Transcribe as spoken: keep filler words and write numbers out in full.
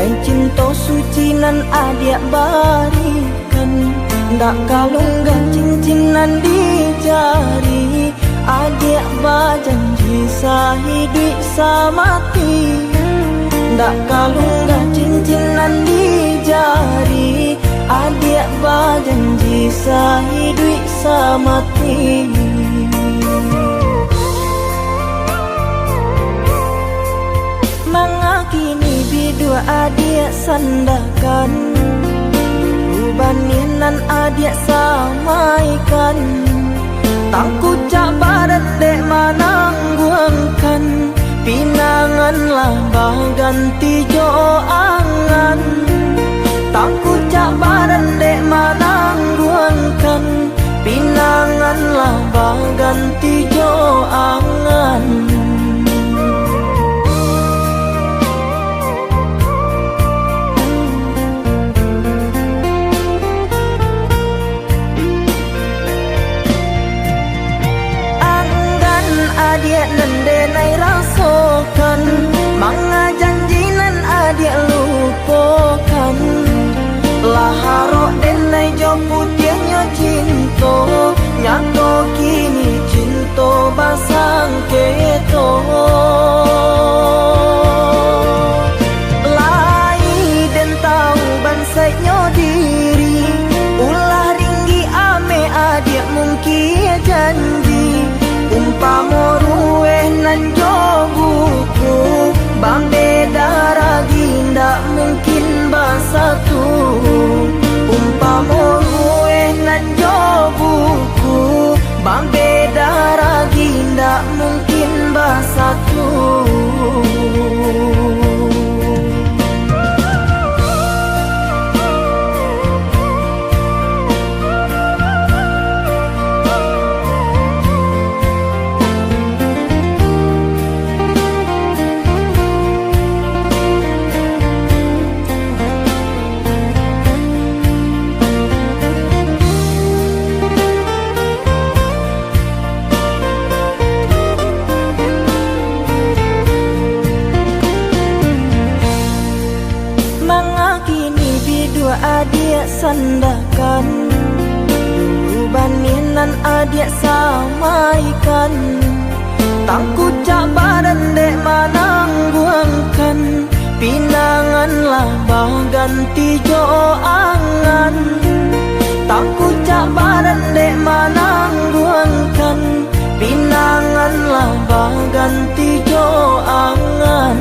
Cinto suci nan adiak barikan, ndak ka lunggah cincin nan di jari. Adiak bajanji sahiduik samati, ndak ka lunggah cincin nan di jari. Adiak bajanji sahiduik samati. Manga kini biduak adiak sandahkan, dulu banih nan adiak samaikan. Tangkucak badan dek manangguangkan, pinangan lah baganti jo angan. Tangkucak badan dek manangguangkan, pinangan lah baganti jo angan. Anggan adiak nan denai rasokan, manga janji nan adiak lupokan. Lah arok denai jo putiahnyo cinto, nyato kini cinto basangketo. Lai den tahu bansaiknyo diri, ulah ringgik ameh adiak mungkia janji. Umpamo rueh nan jo buku, bambeda ragi ndak mungkin basatu. Umpamo rueh nan jo buku, bambeda ragi ndak mungkin basatu. Manga kini biduak adiak sandahkan, dulu banih nan adiak samaikan. Tangkucak badan dek manangguangkan, pinangan lah baganti jo angan. Tangkucak badan dek manangguangkan, pinangan lah baganti jo angan.